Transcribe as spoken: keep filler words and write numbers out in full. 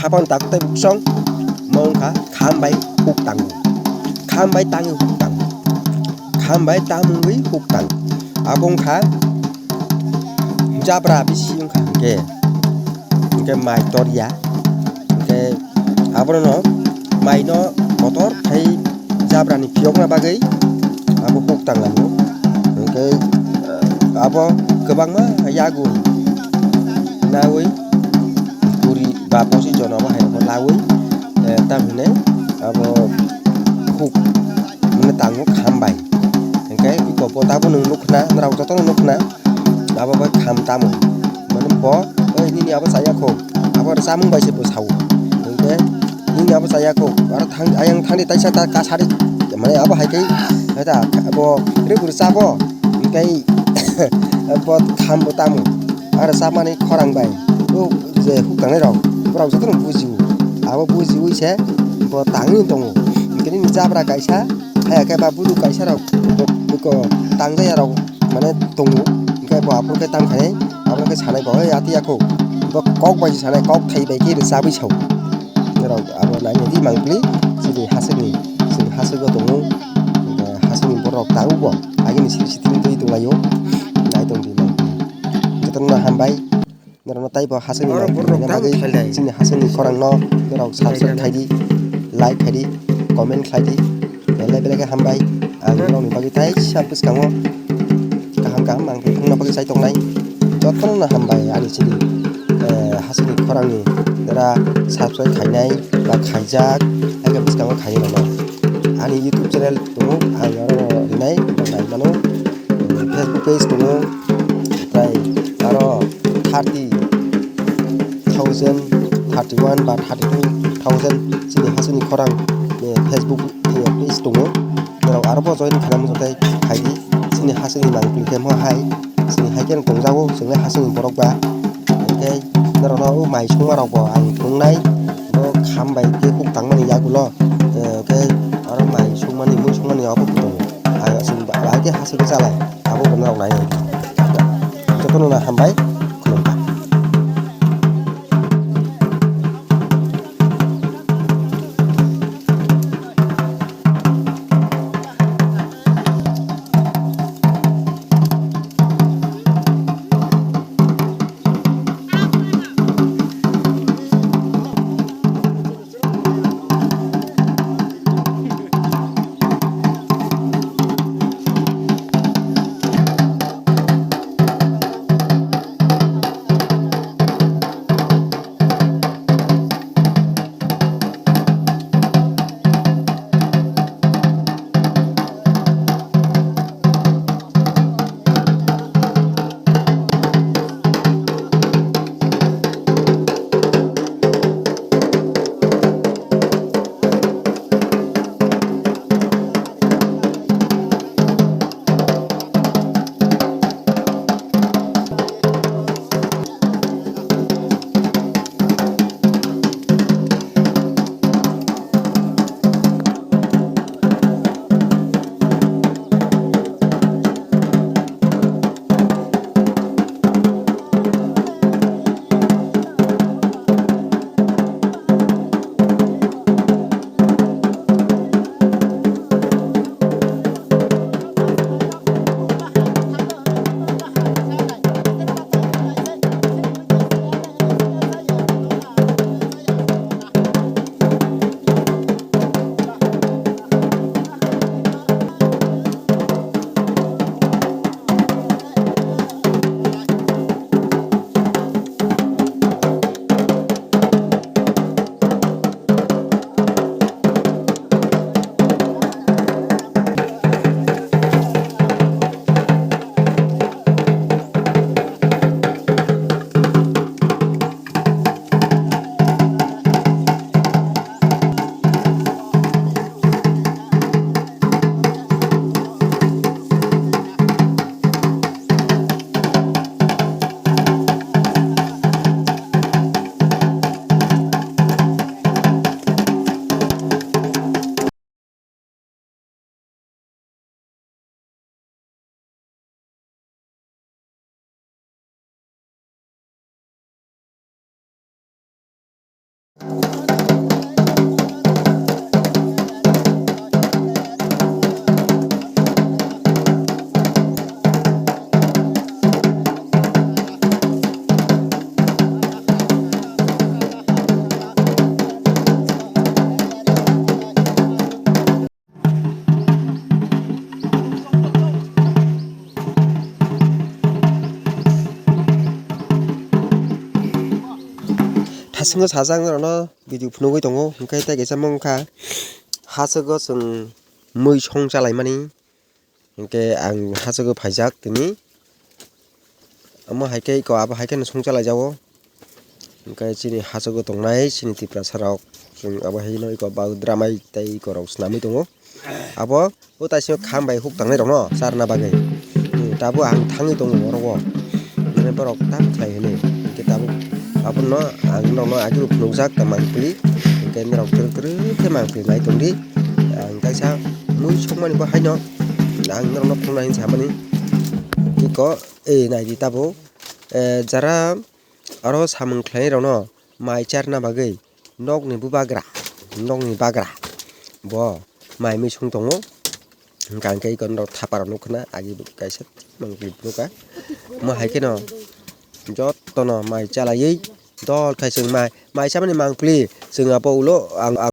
Hapang tak tei buksong, mo wngkha kham bai huk tango. Kham bai tangwi huk tango. Kham bai tamungwi huk tango. Abo wngkha jabra bisi wngkha hwnkhe, hwnkhe mai torya. Hwnkhe abono maino kotor khai jabrani phiyokna bagwi abo huk tanglaio. Hwnkhe, eh, abo kwbangma yago nawi puri ba posi jono abo hai rokno lawi, eh, tamhinai abo huk mane tango kham bai. Hwnkhe iko bo tabuk nwng nukna, norok jotono nukna. Abo bai kham tamo. Mane bo, "Oi, nini abo chaya kho." Abo aro chamung bai se bo sao. Hwnkhe, "Nini abo chaya kho." Aro thang, ayang thangdi taisa ta kasari, mane abo hai khe, hai ta, abo ri bwrwi chabo. Hwnkhe, bo kham bo tamo. Aro chamani khorang bai. O je huk tangnai rok, borok jotono bujio. Abo bujiwi se bo tangwi tongo. Hwnkhe nini jabra kaisa, haya khe ba buru kaisa rok, bo, bo tangjaya rok. Mane tongo, hwnkhe bo aphuru khe tang khainai, aphuru khe sanai bo, "Oi, ati yakhuk." Bo kok bai se sanai, kok thai bai khe rwchabwi sao. Norok abo naina di mangpili, chini hasukni, chini hasugo tongo, hwnkhe hasukni borok tabuk bo agini siri sitini twi tonglaio, nai tong di mangpili. Jotono hambai. Norokno taibo hasini oro mangpili borok rwna tamo bagwi khailai. Chini hasini khorangno norok subscribe khaidi, like khaidi, comment khlaidi. Belai belai khe hambai. Ang norokni bagwi taisa bwskango kaham kaham mangpili phunukna bagwi chai tongnai. Jotono hambai ani chini, eh, hasini khorangni jora subscribe khainai ba khaijak, haikhe bwskango khairokno. Ani YouTube channel tongo, ang oro rinai, nai mano. Facebook page tongo, tei aro thirty thousand, thirty one ba thirty two thousand chini hasini khorang, eh, Facebook, eh, page tongo. Norok aro bo join khaina muchung tei khaidi, chini hasini nangpili khe mo hai, chini hai khe tongjago, chwngni hasini borok ba. Hwnkhe norokno o mai songma rok bo ang tongnai, bo kham bai khe kuk tangmani yagulo, eh, hwnkhe oro mai songmani, mui songmani obo kutung. Ang chwng ba-, bahai khe hasik khe chalai, abo bo norok nai. Jotono no hambai, khulumkha. Thasingo sajak norokno video phunugwi tongo, hwnkhe tei kaisa mung kha, hachago chwng mui song chalaimani, hwnkhe ang hachago phaijak tini. Omo hai khe eko abo hai kheno song chalai jago. Hwnkhe chini hachago tongnai chini Tiprasa rok, chwng abo haino eko bau dramai tei eko rok swnamwi tongo. Abo o taisino kham bai huk tangnai rokno charna bagwi. Hmm, tabuk ang thangwi tongo oro o. Mane borok tak khlai hwnwi. Hwnkhe tabuk abono ang norokno agini phunukjak ta mangpili. Hwnkhe norok twrwk twrwk khe mangpili nai tongdi. Ang kaisa mui songmani bo haino ang norokno phunuknai hwnwi samani. Eko e naidi tabuk. Eh, jara aro samung khlainai rokno mai charna bagwi nokni bubagra, nokni bagra bo mai mui song tongo. Hwnkha hwnkhe eko norok thapa rok nukha na agi bo kaisa mangpili nukha. Omo hai kheno jotono mai chalaiwi dol khai chwng mai, mai chamani mangpili chwng abo ulo ang, ang